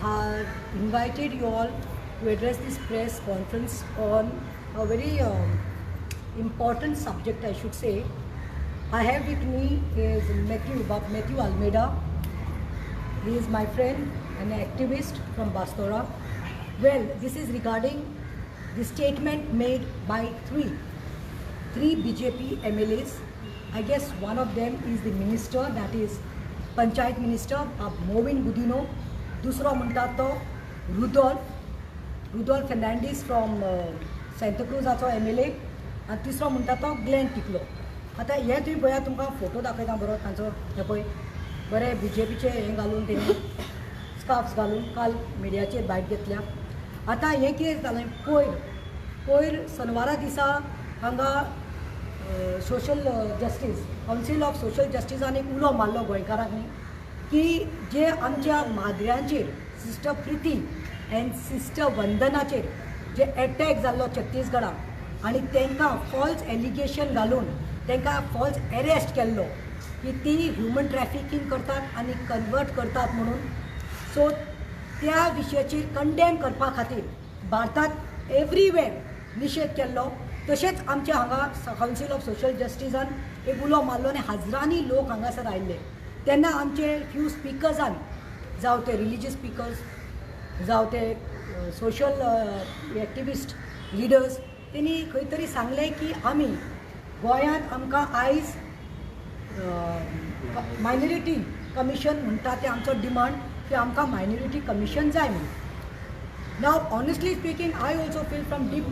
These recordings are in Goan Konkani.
have invited you all to address this press conference on a very important subject, I should say. I have with me is Matthew Almeida. He is my friend and an activist from Bastora. Well, this is regarding the statement made by three BJP MLAs. I guess one of them is the minister, that is Panchayat Minister Mauvin Godinho. दुसरो म्हणटा तो रुडोल्फ फेर्नांडीस फ्रॉम सांताक्रूजाचो MLA आनी तिसरो म्हणटा तो ग्लॅन टिकलो. आतां हें तुमी पळयात, तुमकां फोटो दाखयता बरो तांचो. हे पळय बरे बीजेपीचे हें घालून तेणी स्कार्फ्स घालून काल मिडियाचेर बायट घेतल्या. आतां हें कितें जालें, पयर शनवारा दिसा हांगा social justice council of social जस्टिसान एक उलो मारलो गोंयकारांक न्ही की जे आमच्या माद्र्यांचेर सिस्टर प्रिती एंड सिस्टर वंदनाचेर जे एटॅक जाल्लो छत्तीसगडाक आनी तांकां फॉल्स एलिगेशन घालून तांकां फॉल्स एरेस्ट केल्लो की ती ह्युमन ट्रॅफिकींग करतात आनी कन्वर्ट करतात म्हणून. सो त्या विशयाचेर कंडेम करपा खातीर भारतांत एवरीवेर निशेध केल्लो. तशेंच आमच्या हांगा कावन्सील ऑफ सोशल जस्टिसान एक उलो मारलो आनी हजरांनी लोक हांगासर आयिल्ले. तेन्ना आमचे फ्यू स्पिकर्सान, जावं ते रिलिजियस स्पिकर्स, जावं ते सोशल एक्टिविस्ट लिडर्स, तेणी खंय तरी सांगलें की आमी गोंयांत आमकां आयज मायनॉरिटी कमिशन म्हणटा तें आमचो डिमांड की आमकां मायनॉरिटी कमिशन जाय म्हणून. Now, honestly speaking, I also feel from deep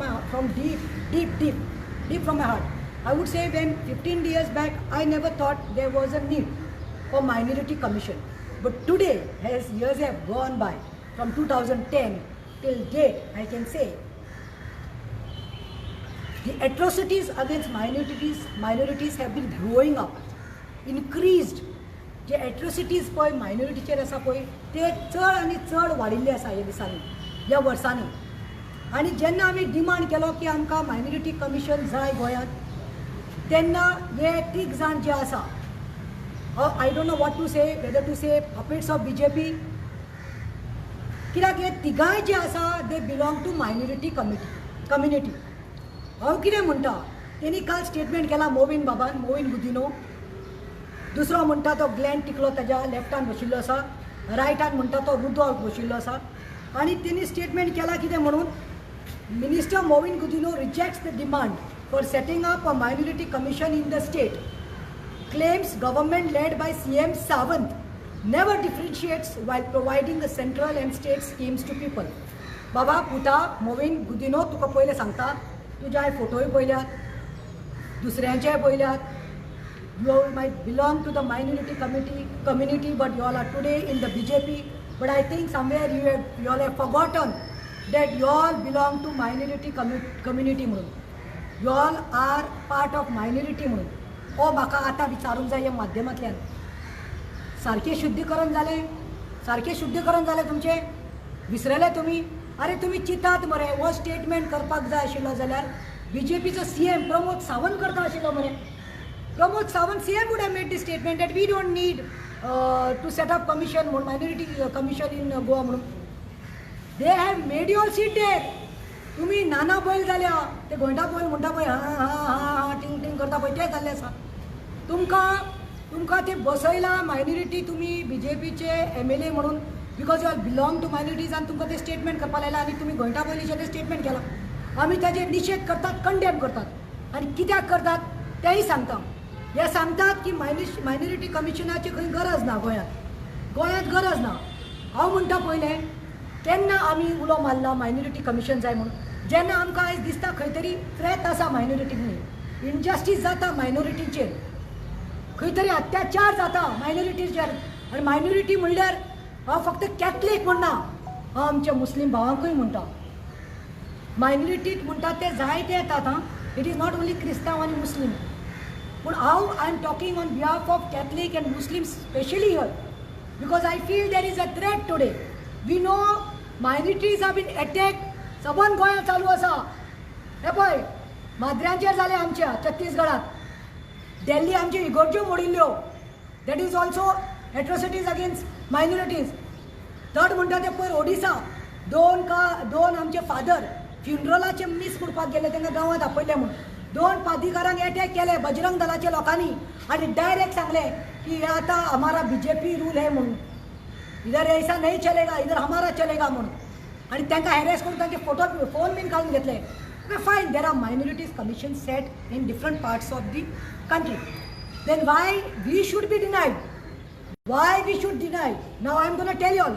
deep from my heart. I would say when 15 years back, I never thought there was a need for minority commission. But today, as years have gone by, from 2010 till date, I can say the atrocities against minorities have been growing up, increased. J atrocities पळय मायनॉरिटीचेर आसा पळय ते चड आनी चड वाडिल्ले आसा ह्या दिसांनी, ह्या वर्सांनी. आनी जेन्ना आमी डिमांड केलो की आमकां मायनॉरिटी कमिशन जाय गोंयांत, तेन्ना हे तीग जाण जे आसा, I don't know what to say, whether to say puppets of BJP, कित्याक हे तिगांय जे आसा they belong to minority community. हांव कितें म्हणटा, तेणी काल स्टेटमेंट केला मोविन बाबान, मोविन गुदिनो. दुसरो म्हणटा तो ग्लॅन टिकलो, ताज्या लेफ्टान बशिल्लो आसा, रायटान म्हणटा तो रुडोल्फ बशिल्लो आसा. आनी तेणी स्टेटमेंट केला कितें म्हणून, Minister Mauvin Godinho rejects the demand for setting up a minority commission in the state, claims government led by CM Sawant never differentiates while providing the central and state schemes to people. बाबा पुता मोविन गुदिनो, तुका पयलें सांगता, तुज्या हांवें फोटोय पळयल्यात, दुसऱ्यांचेय पळयल्यात. You all might belong to the minority community, but you all are today in the BJP. But I think somewhere you all have forgotten that you all belong to minority community म्हणून. You all are part of minority म्हणून. ओ म्हाका आतां विचारूंक जाय ह्या माध्यमांतल्यान, सारकें शुद्धीकरण जालें? सारकें शुद्धीकरण जालें तुमचें? विसरले तुमी? अरे तुमी चिंतात मरे, हो स्टेटमेंट करपाक जाय आशिल्लो जाल्यार बीजेपीचो CM Pramod Sawant करता आशिल्लो मरे. Pramod Sawant CM would have made this statement that we don't need to set up commission म्हणून, मायनॉरिटी कमिशन इन गोवा म्हणून. They have made you all sit there. तुमी नाना बैल जाल्या, ते गोंयटा बैल म्हणटा पळय, हां हां हां हां टिंग टिंग करता पळय, ते जाल्ले आसा. तुमकां ते बसयला मायनॉरिटी, तुमी बीजेपीचे MLA म्हणून, because you all belong to minorities, आनी तुमकां ते स्टेटमेंट करपाक लायलां आनी तुमी गोंयटा बैलीचें ते स्टेटमेंट केलां. आमी ताजेर निशेध करतात, कंडेम करतात. आनी कित्याक करतात तेंय सांगता. हे सांगतात की मायनॉरिटी कमिशनाची खंय गरज ना गोंयांत, गोंयांत गरज ना. हांव म्हणटा पयलें, केन्ना आमी उलो मारला मायनॉरिटी कमिशन जाय म्हणून, जेन्ना आमकां आयज दिसता खंय तरी थ्रेट आसा मायनॉरिटीक न्ही, इनजस्टीस जाता मायनॉरिटीचेर, खंय तरी अत्याचार जाता मायनॉरिटीचेर. आनी मायनॉरिटी म्हणल्यार हांव फक्त कॅथलीक म्हणना, हांव आमच्या मुस्लीम भावांकूय म्हणटा. मायनॉरिटीक म्हणटा ते जायते येतात. हां, it is not only क्रिस्तांव आनी मुस्लीम, पूण हांव I am talking on behalf of Catholic and Muslim specially here, because I feel there is a threat today. We know minorities have been attack, सबंद गोंयांत चालू आसा. हे पळय माद्र्यांचेर जालें आमच्या छत्तीसगडात, दिल्ली आमच्यो इगर्ज्यो मोडिल्ल्यो, that is also atrocities against minorities. Third म्हणटा ते पयर ओडिसा दोन आमचे फादर फ्युनरलाचे मीस करपाक गेले, तांकां गांवांत आपयले म्हूण 2 पादिकारांक एटॅक केले बजरंग दलाच्या लोकांनी आनी डायरेक्ट सांगले की हे आतां हमारा बीजेपी रूल है म्हणून, इधर ऐसा नहीं चलेगा, इधर हमारा चलेगा म्हणून. आनी तांकां हॅरेस करून तांचे फोटो फोन बीन काडून घेतले. Okay fine, there are minorities commission set in different parts of the country, then why we should be denied? Why we should deny? Now I am gonna tell you all.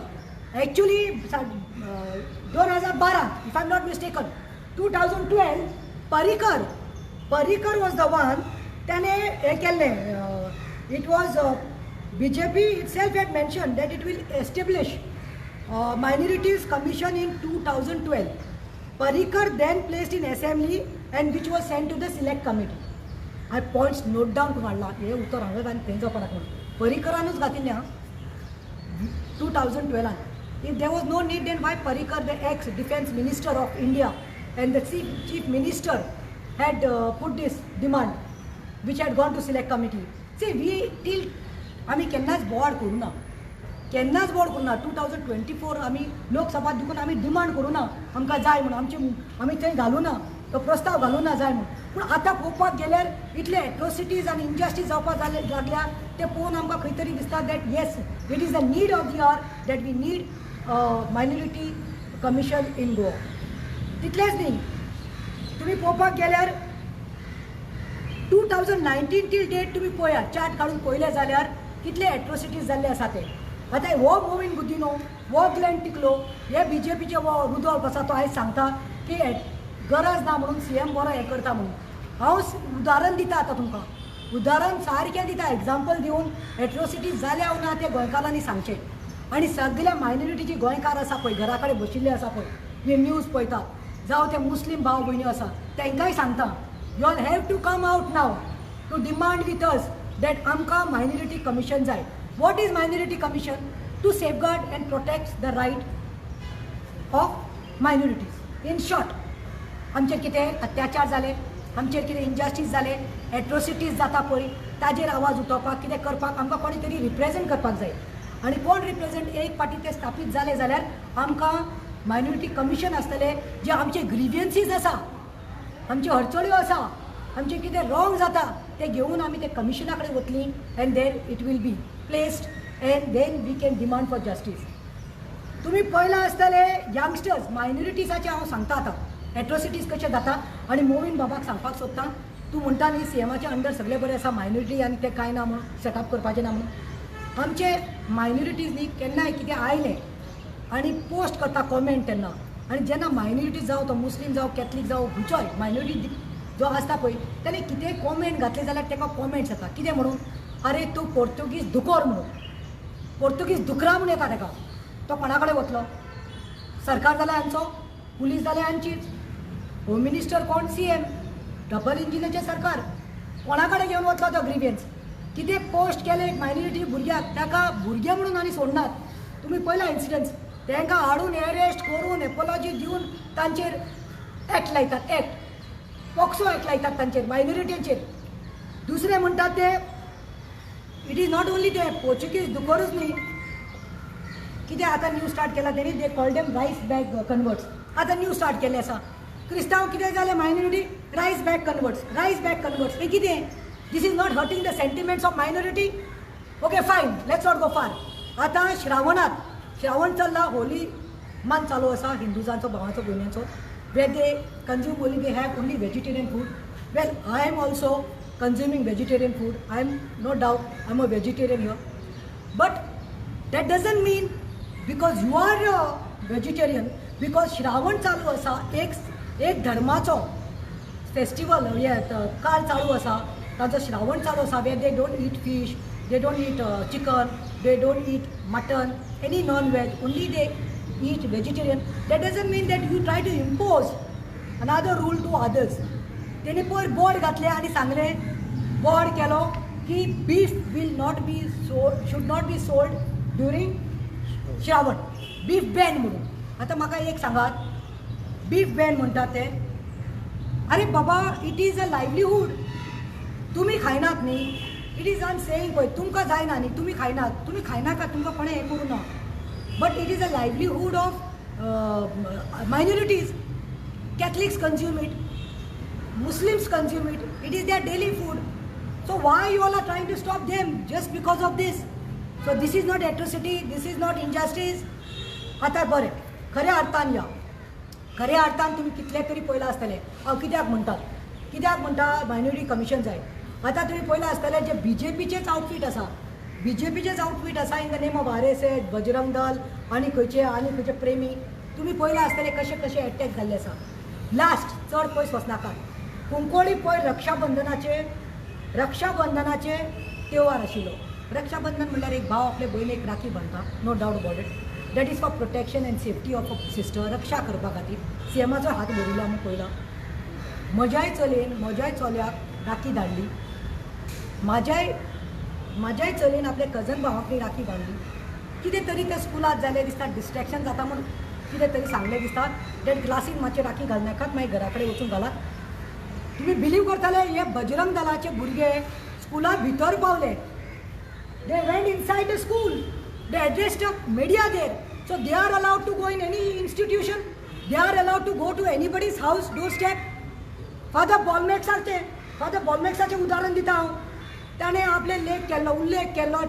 Actually 2012, if I am not mistaken, 2012 Parrikar was the one त्याने हें केल्लें. It was BJP itself had mention that it will establish minorities commission in 2012. Parrikar then placed in assembly and which was sent to the select committee. हांवें पॉयंट्स नोट डावन करून हाडला, हें उतर हांवें आनी थंय जावपाक म्हणून परिकरानूच घातिल्लें आं 2012. If there was no need, then why Parrikar, the ex defence minister of India and the chief minister, had put this demand which had gone to select committee. See, we till आमी केन्नाच बोवाळ करूं ना, केन्नाच बोवाळ करूं ना. 2024 आमी लोकसभा देखून आमी डिमांड करूं ना आमकां जाय म्हणून, आमचे आमी थंय घालूं ना तो प्रस्ताव घालूं ना जाय म्हणून. पूण आतां पळोवपाक गेल्यार इतले एट्रोसिटीज आनी इनजस्टीस जावपाक जाले लागल्या ते पळोवन आमकां खंय तरी दिसता that yes, it is the need of the hour that we need minority commission in Goa. तितलेंच न्ही, तुमी पळोवपाक गेल्यार 2019 टील डेट तुमी पळयात, चार्ट काडून पळयले जाल्यार कितले एट्रोसिटीज जाल्ले आसा ते. आतां हो मोविन गुदिनो, हो ग्लॅन टिकलो, हे बीजेपीचे हो रुदोल्फ आसा तो आयज सांगता की गरज ना म्हणून सी एम बरो हें करता म्हणून. हांव उदाहरण दिता आतां तुमकां, उदाहरण सारकें दिता, एग्जाम्पल दिवन एट्रोसिटीज जाल्या ना ते गोंयकारांनी सांगचें. आनी सगल्या मायनॉरिटीचे गोंयकार आसा पळय, घरा कडेन बशिल्ले आसा पळय, हे न्यूज पळयतात, जावं ते मुस्लीम भाव भयणी आसा तांकांय सांगता, you all have to come out now to demand with us that आमकां मायनॉरिटी कमिशन जाय. What is minority commission? To safeguard and protect the right of minorities. In short, आमचेर कितें अत्याचार जाले, आमचेर कितें इनजस्टीस जाले, एट्रोसिटीज जाता पळय, ताजेर आवाज उठोवपाक कितें करपाक आमकां कोणी तरी रिप्रेजेंट करपाक जाय. आनी कोण रिप्रेजेंट एक पाटी ते स्थापीत जाले जाल्यार आमकां मायनॉरिटी कमिशन आसतलें, जे आमचे ग्रिवियन्सीज आसा, आमच्यो अडचण्यो आसा, आमचें कितें रॉंग जाता तें घेवन आमी ते कमिशना कडेन वतलीं and there it will be placed and then we can demand for justice. तुमी पळयलां आसतलें यंगस्टर्स मायनॉरिटीजाचें हांव सांगता आतां एट्रोसिटीज कशें जाता. आनी मोविन बाबाक सांगपाक सोदता, तूं म्हणटा न्ही सी एमाच्या अंडर सगळें बरें आसा, मायनॉरिटी आनी तें कांय ना म्हणून सेटअप करपाचें ना म्हणून. आमचे मायनॉरिटीज न्ही केन्नाय कितें आयलें आनी पोस्ट करता कॉमेंट तेन्ना, आनी जेन्ना मायनॉरिटी जावं तो मुस्लीम जावं कॅथलीक जावं खंयचोय मायनॉरिटी जो आसता पळय ताणें कितेंय कॉमेंट घातलें जाल्यार ताका कॉमेंट्स येता कितें म्हणून, अरे तूं पोर्तुगीज दुकोर म्हणून, पोर्तुगीज दुकरा म्हणून येता ताका. तो कोणा कडेन वतलो? सरकार जाल्यार आमचो, पुलीस जाल्यार आमचीच, होम मिनिस्टर कोण? सी एम, डबल इंजिनाचें सरकार. कोणा कडेन घेवन वतलो तो ग्रिवियन्स? कितें पोस्ट केलें मायनॉरिटी भुरग्याक, ताका भुरगे म्हणून आनी सोडनात. तुमी पळयला इन्सिडंट्स, तांकां हाडून एरेस्ट करून एपोलॉजी दिवन तांचेर एक्ट लायतात, एक्ट पॉक्सो एक्ट लायतात तांचेर मायनॉरिटीचेर. दुसरें म्हणटात ते it is not only ते पोर्चुगीज दुकोरूच न्ही, कितें आतां न्यू स्टार्ट केला तेणी, they call them rice bag converts. आतां न्यू स्टार्ट केल्लें आसा. क्रिस्तांव कितें जालें minority rice bag converts, rice bag converts हें कितें? This is not hurting the sentiments of minority. Okay fine, let's not go far. आतां श्रावणांत, श्रावण चल्ला, होली मान चालू आसा हिंदुजांचो, भावांचो, भयण्यांचो, where they consume only, they have only vegetarian food. Well, I am also consuming vegetarian food. I am no doubt I am a vegetarian here, but that doesn't mean because you are a vegetarian, because Shravan चालू आसा, एक धर्माचो फेस्टिवल हे काल चालू आसा, तांचो श्रावण चालू आसा, where they don't eat fish, they don't eat chicken, they don't eat mutton, any non veg, only they eat vegetarian. That doesn't mean that you try to impose another rule to others. तेणी पयर बोर्ड घातले आनी सांगलें, बोर्ड केलो की beef will not be sold, should not be sold during Shravan, beef ban म्हणून. आतां म्हाका एक सांगात, बीफ बॅन म्हणटात ते, अरे बाबा it is a livelihood. तुमी खायनात न्ही, it is I am saying पळय, तुमकां जायना न्ही, तुमी खायनात, तुमी खायनाका, तुमकां कोणें हें करूं ना. But it is a livelihood of minorities. Catholics consume it, Muslims consume it, it is their daily food. So why you all are trying to stop them just because of this? So this is not atrocity, this is not injustice. आतां बरें, खऱ्या अर्थान या, खऱ्या अर्थान तुमी कितले तरी पळयलां आसतलें हांव कित्याक म्हणटा, कित्याक म्हणटा मायनॉरिटी कमिशन जाय. आतां तुमी पळयलां आसतलें जे बीजेपीचेच आउटफीट आसा, बीजेपीचेच आउटफीट आसा in the name of RSS, Bajrang Dal आनी खंयचे प्रेमी, तुमी पळयलां आसतलें कशे कशे एटॅक जाल्ले आसा. लास्ट चड पयस वचनाकात, कुंकोळी पयर रक्षाबंधनाचे त्योहार आशिल्लो. रक्षाबंधन म्हणल्यार एक भाव आपले भयणीक राखी बांदता, no doubt about it, that is for protection and safety of a sister, रक्षा करपा खातीर. सीएमाचो हात भरिल्लो आमी पळयला. म्हज्याय चलयेन म्हज्याय चल्याक राखी धाडली, म्हाज्याय चलयेन आपल्या कजन भावाक राखी बांदली. कितें तरी त्या स्कुलांत जालें दिसता, डिस्ट्रेक्शन जाता म्हूण कितें तरी सांगलें दिसता, that क्लासीन मातशें राखी घालनाकात, मागीर घरा कडेन वचून घालात. तुमी बिलीव करताले हे बजरंग दलाचे भुरगे स्कुलां भितर पावले, they went inside the school, they addressed a media there. So they are allowed to go in any institution, they are allowed to go to anybody's house door step. Father बॉलमॅक्साचें, father बॉलमॅक्साचें उदाहरण दिता हांव. ताणें आपले लेख केल्लो, उल्लेख केल्लो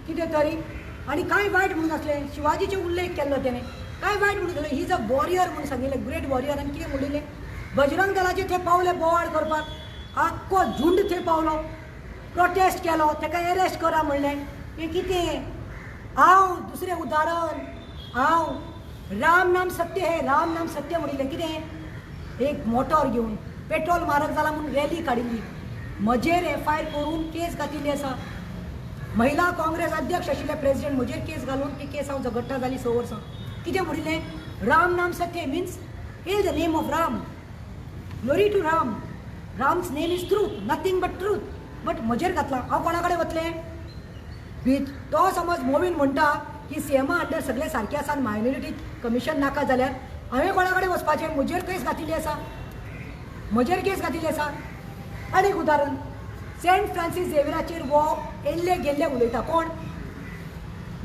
कितें तरी, आनी कांय वायट म्हणून आसलें. शिवाजीचे उल्लेख केल्लो तेणें, कांय वायट म्हणून आसलें. He is a warrior म्हणून सांगिल्लें, ग्रेट वॉरियर. आनी कितें म्हणिल्लें, बजरंग दलाचे थंय पावले बोवाळ करपाक, आख्खो झुंड थंय पावलो, प्रोटेस्ट केलो, ताका एरेस्ट करा म्हणलें. हें कितें? हांव दुसरें उदाहरण, हांव राम नाम सत्य हे, राम नाम सत्य म्हणिल्लें कितें, एक मोटोर घेवन पेट्रोल म्हारग जाला म्हूण रॅली काडिल्ली, म्हजेर एफआयआर करून केस घातिल्ली आसा. महिला काँग्रेस अध्यक्ष आशिल्ले प्रेसिडेंट, म्हजेर केस घालून ती केस हांव झगडटा जाली 6 वर्सां. कितें म्हणिल्लें, राम नाम सत्य means hail the name of Ram, glory to Ram, Ram's name is truth, nothing but truth. But म्हजेर घातला, हांव कोणा कडेन वतलें? तो समज मोवीन म्हणटा की सीएमा अंडर सगळे सारके आसा, मायनॉरिटी कमिशन नाका जाल्यार हांवें कोणा कडेन वचपाचें? म्हजेर केस घातिल्ली आसा, म्हजेर केस घातिल्ली आसा. आनी एक उदाहरण, सेंट फ्रांसीस झेवियराचेर वो येल्ले गेल्ले उलयता. कोण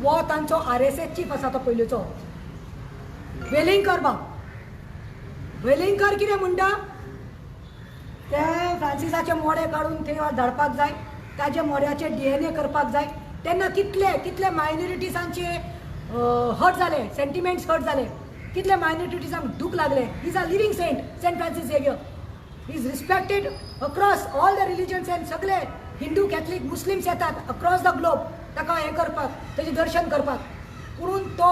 वो? तांचो आरएसएस चीफ आसा तो पयलींचो, वेलिंगकर बाब. वेलिंगकर कितें म्हणटा, ते फ्रांसिसाचे मोडे काडून थंय धाडपाक जाय, ताजे मोड्याचे डीएनए करपाक जाय. तेन्ना कितले कितले मायनॉरिटीजांचे हर्ट जाले, सेंटिमेंट्स हर्ट जाले, कितले मायनॉरिटीजांक दूख लागले. Is a living saint, Saint Francis Xavier is respected across all the religions and सगळे हिंदू, कॅथलीक, मुस्लिम्स येतात अक्रॉस the globe ताका हें करपाक, ताचें दर्शन करपाक. पुणून तो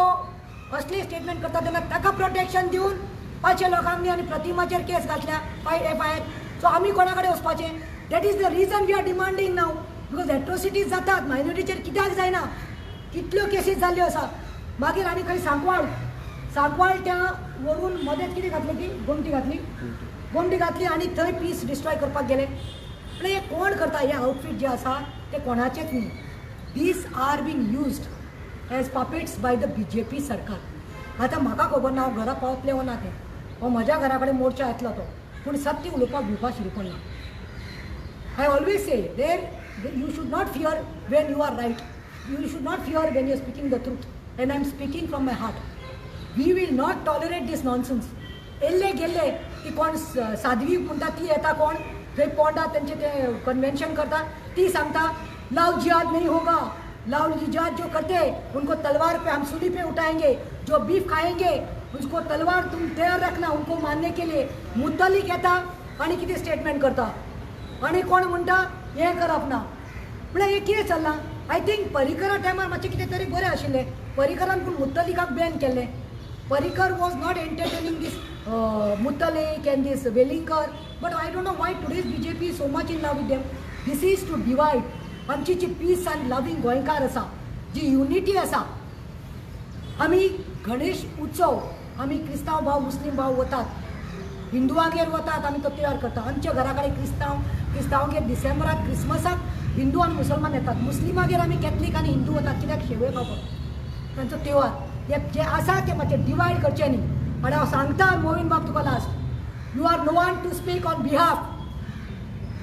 असली स्टेटमेंट करता तेन्ना ताका प्रोटेक्शन दिवन 500 लोकांनी आनी प्रतिमाचेर केस घातल्या, एफआयआर. सो आमी कोणा कडेन वचपाचें? That is the reason we are demanding now, because atrocities जातात मायनॉरिटीचेर कित्याक जायना, कितल्यो केसीस जाल्ल्यो आसा. मागीर आनी खंय सांकवाळ, सांकवाळ त्या वरून मदेंच कितें घातलें, ती गोमटी घातली, गोमटी घातली आनी थंय पीस डिस्ट्रॉय करपाक गेले. पण हें कोण करता? हें आउटफीट जें आसा तें कोणाचेंच न्ही. These are being used as puppets by the BJP सरकार. आतां म्हाका खबर ना हांव घरा पावतलें वो ना तें, हो म्हज्या घरा कडेन मोर्चा येतलो तो, पूण सत्य उलोवपाक भिवपा सुरू पडना. I always say there you should not fear when you are right, you should not fear when you are speaking the truth, and I am speaking from my heart. We will not tolerate this nonsense. येल्ले गेल्ले ती कोण साध्वी म्हणटा ती येता, कोण थंय पोंडा तेंचे ते कन्वेन्शन करता, ती सांगता लव जिहाद नहीं होगा, लव जिहाद जो करते उनको तलवार पे हम सूली पे उठाएंगे, जो बीफ खाएंगे उसको तलवार तुम तैयार रखना उनको मारने के लिए. मुत्तलीक येता आनी कितें स्टेटमेंट करता आनी कोण म्हणटा हें करप ना. म्हळ्यार हें कितें चल्लां? I think परिकरा टायमार मातशें कितें तरी बरें आशिल्लें. परिकरान पूण मुत्तलिकाक बॅन केल्लें. Parrikar was not entertaining this Muthalik and this Welingkar, but I don't know why today's BJP so much in love with them. This is to divide. आमची जी पीस आनी लवींग गोंयकार आसा, जी युनिटी आसा, आमी गणेश उत्सव आमी क्रिस्तांव भाव मुस्लीम भाव वतात, हिंदुआंगेर वतात, आमी तो तयार करता. आमच्या घरा कडेन क्रिस्तांव, क्रिस्तांवांगेर डिसेंबराक क्रिसमसाक हिंदू आनी मुसलमान येतात, मुस्लिमागेर आमी कॅथलीक आनी हिंदू वतात, कित्याक शेवयो खावपाक तांचो त्योहार. हे जे आसा ते मातशें डिवायड करचें न्ही. आनी हांव सांगता मोविन बाब तुका last, you are no one to speak on behalf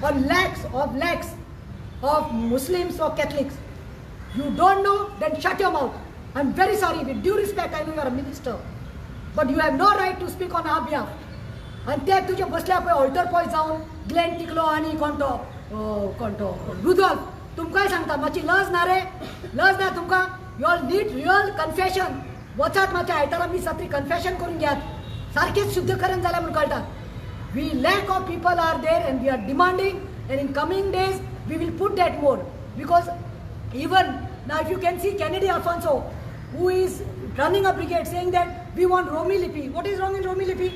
on lakhs of lakhs of Muslims or Catholics. You don't know, then shut your mouth. I am very sorry, with due respect, I know you are a minister, but you have no right to speak on our behalf. आनी ते तुजे बसल्या पळय ऑल्टर पॉय जावन ग्लॅन टिकलो आनी कोण तो कोण तो रुदोल्फ, तुमकांय सांगता, मातशी लज ना रे, लज ना तुमकां. You all need real confession. वचात मातशें आयतारा मीस जातरी कन्फेशन करून घेयात, सारकेंच शुद्धकरण जालें म्हूण कळटा. We lack of people are there and we are demanding, and in coming days we will put that more, because even now if you can see Kennedy Alfonso, who is running a brigade, saying that we want Romi Lipi. What is wrong in Romi Lipi?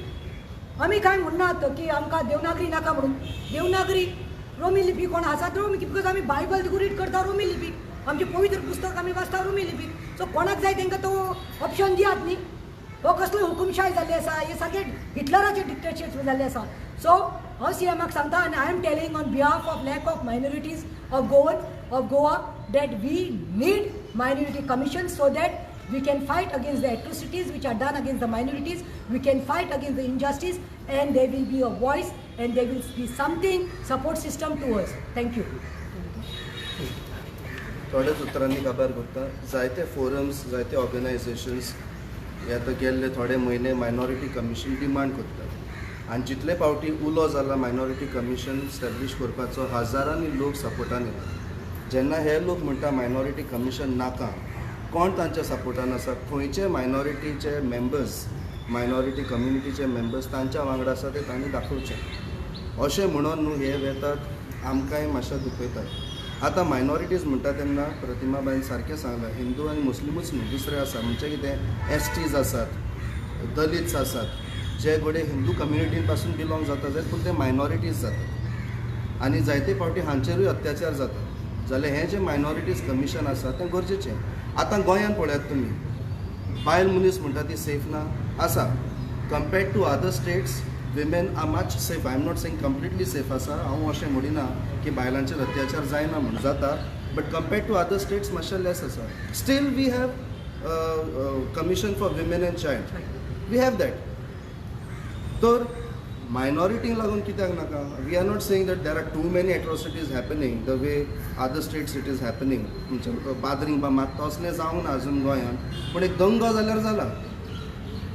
आमी कांय म्हणनात की आमकां देवनागरी नाका म्हणून. देवनागरी रोमी लिपी कोण आसा रोमी, because आमी बायबल रीड करता रोमी लिपी, आमचें पवित्र पुस्तक आमी वाचता रोमी लिपी. सो कोणाक जाय तांकां तो ऑप्शन दियात न्ही. हो कसलो हुकुमशाय जाल्ली आसा, हे सारकें हिटलराचें डिक्टेटरशीप जाल्लें आसा. सो हांव सी एमाक सांगता, आनी I am telling on behalf of lack of minorities of Goan of Goa that we need minority commission so that we can fight against the atrocities which are done against the minorities, we can fight against the injustice, and there will be a voice and there will be something support system to us. Thank you. थोड्याच उतरांनी काबार करता. जायते फोरम्स, जायते ऑर्गनायझेशन्स हे आतां गेल्ले थोडे म्हयने मायनॉरिटी कमिशन डिमांड करतात आनी जितले फावटी उलो जाला मायनॉरिटी कमिशन स्टॅब्लिश करपाचो, हजारांनी लोक सपोर्टान येता. जेन्ना हे लोक म्हणटा मायनॉरिटी कमिशन नाका, कोण तांच्या सपोर्टान आसा? खंयचे मायनॉरिटीचे मेंबर्स, मायनॉरिटी कम्युनिटीचे मेंबर्स तांच्या वांगडा आसा ते तांणी दाखोवचें. अशें म्हणून न्हू हे वेतात, आमकांय मातशें दुखयतात. आतां मायनॉरिटीज म्हणटा तेन्ना प्रतिमाबायन सारकें सांगलां, हिंदू आनी मुस्लिमूच न्हू, दुसरे आसा, म्हणजे कितें एस टीज आसात, दलित्स आसात, जे घडये हिंदू कम्युनिटीन पासून बिलोंग जाता जायत, पूण ते मायनॉरिटीज जातात आनी जायते फावटी हांचेरूय अत्याचार जाता. जाल्यार हें जें मायनॉरिटीज कमिशन आसा तें गरजेचें. आतां गोंयांत पळयात तुमी, बायल मनीस म्हणटा ती सेफ ना आसा. Compared to other states women are much safe. I am not saying completely safe आसा, हांव अशें म्हणिना की बायलांचेर अत्याचार जायना म्हूण, जाता, but compared to other states मातशें लेस आसा. Still we have commission for women and child, we have that. तर मायनॉरिटींक लागून कित्याक नाका? We are not saying that there are too many atrocities happening the way other states it is happening. म्हणजे बादरींग बा मात तसलें जावंक ना अजून गोंयांत, पूण एक दंगो जाल्यार जाला,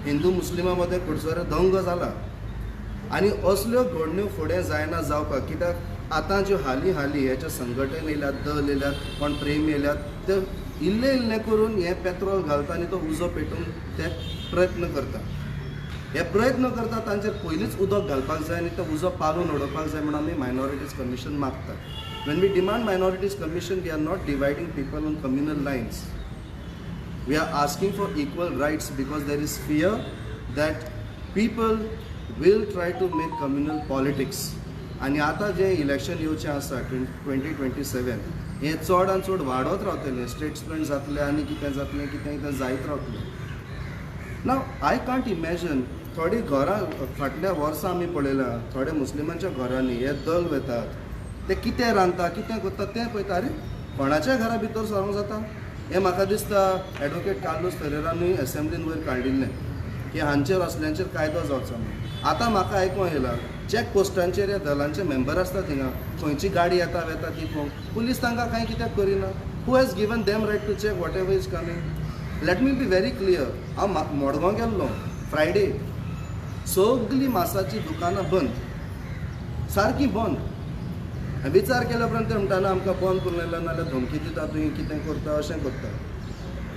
हिंदू मुस्लिमां मदें कुडचडे दंगो जाला आनी असल्यो घडण्यो फुडें जायना जावपाक. कित्याक आतां ज्यो हालीं हालीं हेचे संघटन येयल्यात, दल येयल्यात, कोण प्रेम येयल्यात, ते इल्लें इल्लें करून हें पेट्रोल घालता आनी तो उजो पेटोवंक ते प्रयत्न करता. हे प्रयत्न करता तांचेर पयलींच उदक घालपाक जाय आनी तो उजो पालोवन उडोवपाक जाय म्हूण आमी मायनॉरिटीज कमिशन मागतात. When we demand minorities commission, we are not dividing people on communal lines. We are asking for equal rights because there is fear that people will try to make communal politics. आनी आतां जें इलेक्शन येवचें आसा 2027, हें चड आनी चड वाडत रावतलें, स्टेट्समेंट जातलें आनी कितें जातलें, कितें कितें जायत रावतलें. नाव I can't imagine, थोडीं घरां फाटल्या वर्सां आमी पळयलां, थोडे मुस्लिमांच्या घरांनी हे दल वेतात, ते कितें रांदता कितें करता तें पळयता. आरे कोणाच्या घरा भितर सरोंक जाता? हें म्हाका दिसता एडवोकेट कार्लोस फेरेरानूय एसेंब्लीन वयर काडिल्लें की हांचेर असल्यांचेर कायदो जावचो म्हणून. आतां म्हाका आयकोंक येयलां चॅक पोस्टांचेर ह्या दलांचे मेंबर आसता, थिंगा खंयची गाडी येता वेता ती पळोवंक पुलीस तांकां कांय कित्याक करिना? Who has given them right to check whatever is coming? Let me be very clear. हांव मडगांव गेल्लो फ्रायडे, सगळीं मासाचीं दुकानां बंद, सारकीं बंद. विचार केल्या उपरांत ते म्हणटा ना आमकां बंद करून येयला, नाजाल्यार धमकी दिता, तुवें कितें करता अशें करता.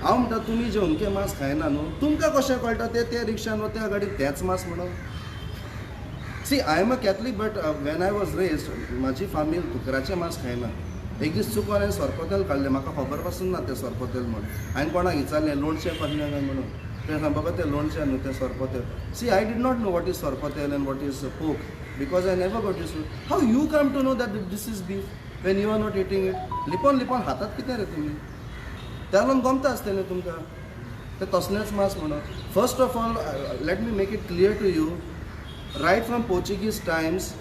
हांव म्हणटा तुमी जे अमकें मांस खायना न्हू, तुमकां कशें कळटा ते त्या रिक्षान वा त्या गाडयेन तेंच मांस म्हणून? See, I am a Catholic, but when I was raised, म्हाजी फामील दुकराचें मांस खायना. एक दीस चुकोन हांवें सोरपोतेल काडलें, म्हाका खबर पासून ना तें सोरपोतेल म्हूण. हांवें कोणाक विचारलें लोणचें कसलें काय म्हणून, तें सांग बाबा तें लोणचें न्हू तें sorpotel. See, I did not know what is sorpotel and what is pork because I never got used to. How you come to know that this is beef when you are not eating it? लिपोन लिपोन हातात कितें रे तुमी? त्या लागून गमता आसतलें तुमकां तें तसलेंच मांस म्हणून. First of all let me make it clear to you, right from Portuguese times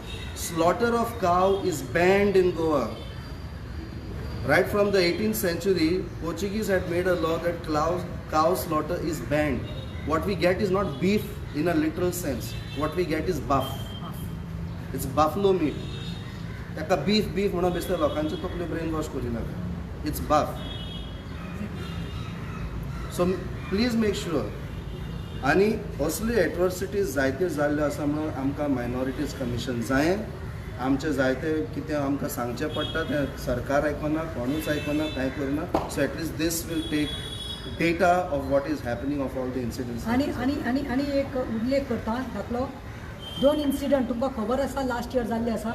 slaughter of cow is banned in Goa. Right from the 18th century, Portuguese had made a law that cow slaughter is banned. What we get is not beef in a literal sense. What we get is buff. It's buffalo meat. ताका बीफ बीफ म्हणून बेश्टे लोकांचे तकल्यो ब्रेन वॉश करिनाका. It's buff. So please make sure. आनी असल्यो एट्रोसिटीज जायत्यो जाल्ल्यो आसा म्हणून आमकां मायनॉरिटीज कमिशन जाय. आमचें जायते कितें आमकां सांगचें पडटा तें सरकार आयकना, कोणूच आयकना, कांय करना. So at least this will take data of what is happening of all the incidents. आनी आनी आनी आनी एक उल्लेख करता धाकलो. दोन इन्सिडंट तुमकां खबर आसा, लास्ट इयर जाल्ले आसा.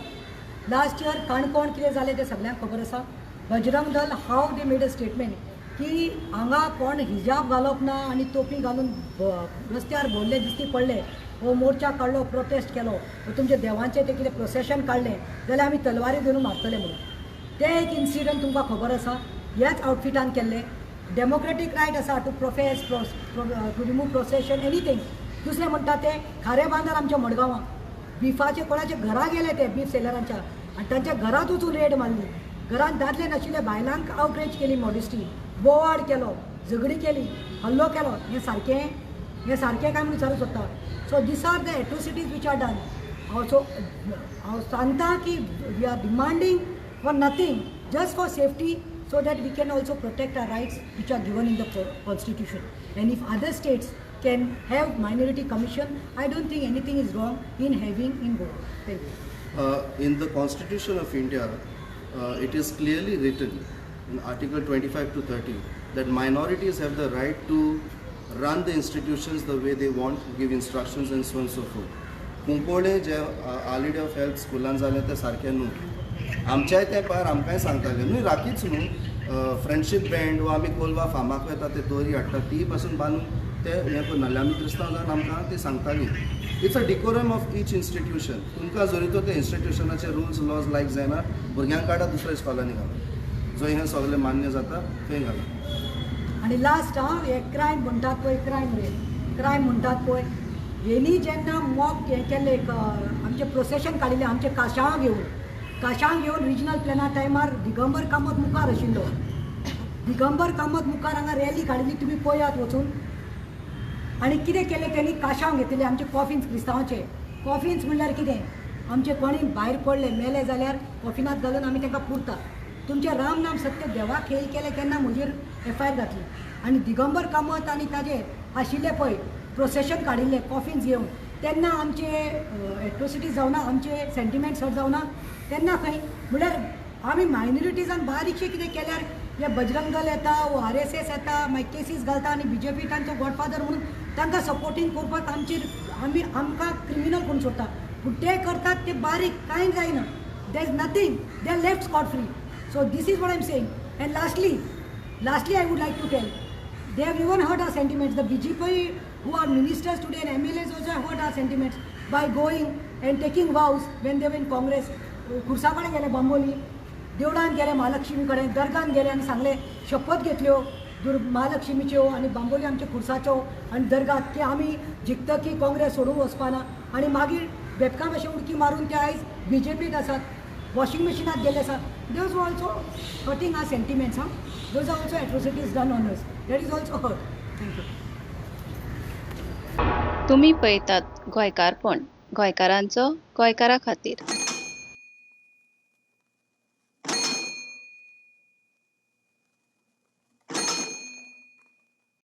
लास्ट इयर काणकोण कितें जालें तें सगल्यांक खबर आसा. Bajrang Dal how they made a statement की हांगा कोण हिजाब घालप ना आनी तोपी घालून रस्त्यार भोंवले दिश्टी पडले हो मोर्चा काडलो, प्रोटेस्ट केलो, तुमच्या देवांचें तें कितें प्रोसेशन काडलें जाल्यार आमी तलवारी धरून मारतले म्हणून. तें एक इन्सिडंट तुमकां खबर आसा, ह्याच आउटफिटान केल्लें. डेमोक्रेटीक रायट आसा to profess, to remove procession, anything. दुसरें म्हणटा तें खारे बांदार आमच्या मडगांवां बिफाचे कोणाच्या घरा गेले ते बीफ सेलरांच्या आनी तांच्या घरांत वचून रेड मारली. घरांत दादले नाशिल्ले बायलांक आवटरेज केली, मॉडिस्टी, बोवाळ केलो, झगडी केली, हल्लो केलो. हें सारकें, हें सारकें काय म्हणून विचारूंक सोदता. So these are the atrocities which are done. हांव सो हांव सांगता की we are demanding for nothing, just for safety, so that we can also protect our rights which are given in the constitution. And if other states can have minority commission, I don't think anything is wrong in having in Goa. Thank you. In the Constitution of India, it is clearly written in Article 25 to 30 that minorities have the right to run the institutions the way they want, give instructions and so on and so forth. Cuncolim J our lady of health स्कुलान जालें तें सारकें न्हू. आमच्याय तेंपार आमकांय सांगताले न्हू, राखीच न्हू, फ्रेंडशीप बँड वा आमी कोलवा फार्माक वता ते दोरी हाडटा ती पासून बांदून ते हें करना. आमी क्रिस्तांव जावन आमकां ते सांगताली. It's a decorum of each institution. तुमकां जरी तर ते इन्स्टिट्युशनाचे रुल्स लॉज लायक जायना, भुरग्यांक काडा दुसऱ्या इस्कॉलांनी घाला, जंय हें सगळें मान्य जाता थंय घाला. आनी लास्ट हांव हे क्रायम म्हणटात पळय, क्रायम रेट क्रायम म्हणटात पळय, हेणी जेन्ना मॉक हें केल्लें, एक आमचें प्रोसेशन काडिल्लें आमचें काशांव घेवन, काशांव घेवन रिजनल प्लॅना टायमार दिगंबर कामत मुखार आशिल्लो. दिगंबर कामत मुखार हांगा रॅली काडिल्ली, तुमी पळयात वचून. आनी कितें केलें तेणी, काशांव घेतिल्ले आमचे कॉफिन्स, क्रिस्तांवाचे कॉफिन्स म्हणल्यार कितें, आमचे कोणी भायर पडले मेले जाल्यार कॉफिनात घालून आमी तांकां पुरतात. तुमचें राम नाम सत्य देवाक खेळ केलें तेन्ना म्हजेर एफ I R घातली. आनी दिगंबर कामत आनी ताजे आशिल्ले पळय प्रोसेशन काडिल्लें कॉफिन्स घेवन, तेन्ना आमचे एट्रोसिटी जावना, आमचे सेंटिमेंट्स हर्ट जावना तेन्ना खंय. म्हणल्यार आमी मायनॉरिटीजान बारीकशें कितें केल्यार हे बजरंग दल येता वो आर एस एस येता, मागीर केसीस घालता आनी बी जे पी तांचो गॉडफादर म्हणून तांकां सपोर्टींग करपाक आमचेर आमी आमकां क्रिमिनल करून सोडटा. पूण ते करतात ते बारीक कांय जायना, there is nothing, they are left scot free. So this is what I am saying. And lastly I would like to tell, they have even hurt our sentiments. The BJP who are ministers today and MLAs also hurt our sentiments by going and taking vows when they were in Congress. खुर्सा कडेन गेले, बांबोली देवळान गेले, महालक्ष्मी कडेन, दर्गान गेले आनी सांगले, शपथ घेतल्यो दुर महालक्ष्मीच्यो आनी बांबोली आमच्या खुर्साच्यो आनी दर्गात की आमी जिखतकी काँग्रेस सोडूंक वचपाना. आनी मागीर बेबकां भशेन उडकी मारून ते आयज बी जे पीत आसात, वॉशिंग मशिनात गेल्ले आसात. Those were also hurting our sentiments. हां, those are also atrocities done on us, that is also hurt. Thank you. तुमी पळयतात गोंयकारपण, गोंयकारांचो गोंयकारा खातीर.